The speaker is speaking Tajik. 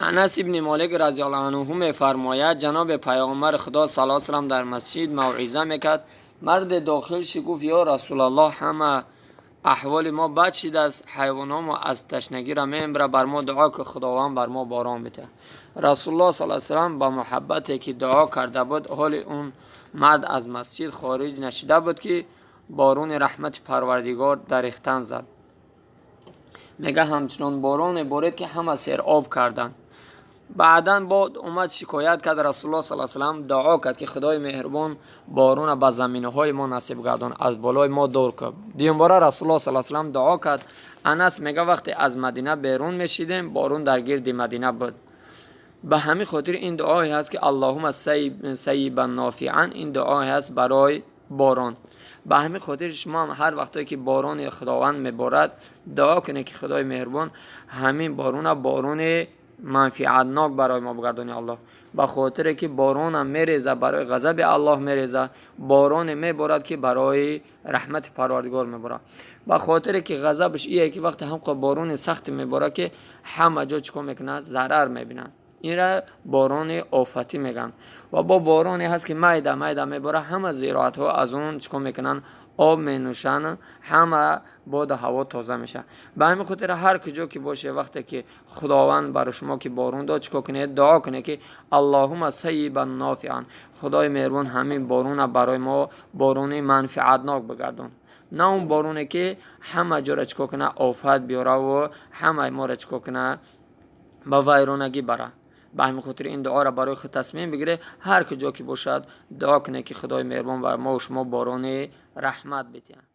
Анас ибни Молик разияллоҳу анҳу мефармояд: ҷаноби паёмбари Худо саллаллоҳу алайҳи васаллам дар масҷид мавъиза мекард. Марде дохил шид, гуфт: «Ё Расулаллоҳ, ҳама аҳволи мо бад шидааст, ҳайвонҳо мо аз ташнагӣ ра мемира, бар мо дуо ки Худованд бар мо борон бидиҳад». Расулуллоҳ саллаллоҳу алайҳи васаллам ба муҳаббате ки дуо карда буд, ҳоли он мард аз масҷид хориҷ нашида буд, ки борони раҳмати Парвардигор дарехтан зад. Мега, ҳамчунон бороне борид, ки ҳама сероб карданд. Баъдан бо омад, шикоят кард. Расулуллоҳ саллаллоҳу алайҳи васаллам дуо кард, ки Худои меҳрубон борона ба заминаҳои мо насиб гардон, аз болои мо дур кун. Дуюмбора Расулуллоҳ саллаллоҳу алайҳи васаллам дуо кард. Анас мега, вақте аз Мадина берун мешидем, борон дар гирди Мадина буд. Ба ҳамин хотир ин дуое ҳаст, ки «Аллоҳума саййибан нофиан», ин дуое ҳаст барои борон. Ба ҳамин хотир шумо ҳам ҳар вақтое ки борони Худованд меборад, дуо кунед, ки Худои меҳрубон ҳамин борона борони манфиатнок барои мо бигардони, Аллоҳ. Ба хотире ки боронам мереза барои ғазаби Аллоҳ мереза, бороне меборад, ки барои раҳмати Парвардигор меборад. Ба хотире ки ғазабаш ие, ки вақте ҳамқа борони сахте меборад, ки ҳама ҷо чӣ кор мекунад? Зарар мебинад. Инра борони офатӣ мегӯянд. Ва бо бороне ҳаст, ки майда майда меборад, ҳама зироатҳо аз он чӣ кор мекунанд? Об менӯшанд, ҳама боду ҳаво тоза мешавад. Ба ҳамин хотир ҳар куҷо ки боше, вақте ки Худованд барои шумо ки борон дод, чӣ кор кунед? Дуо кунед, ки «Аллоҳума саййибан нофиан», Худои меҳрубон, ҳамин борона барои мо борони манфиатнок бигардон, на он бороне, ки ҳама ҷоро чӣ кор кунад? Офат биёраву ҳамаи моро чӣ кор кунад? Ба вайронагӣ бара. Ба ҳамин хотир ин дуоро барои худ тасмим бигиред, ҳар куҷо ки бошад, дуо кунед, ки Худои меҳрубон бар мо шумо борони раҳмат бидиҳад.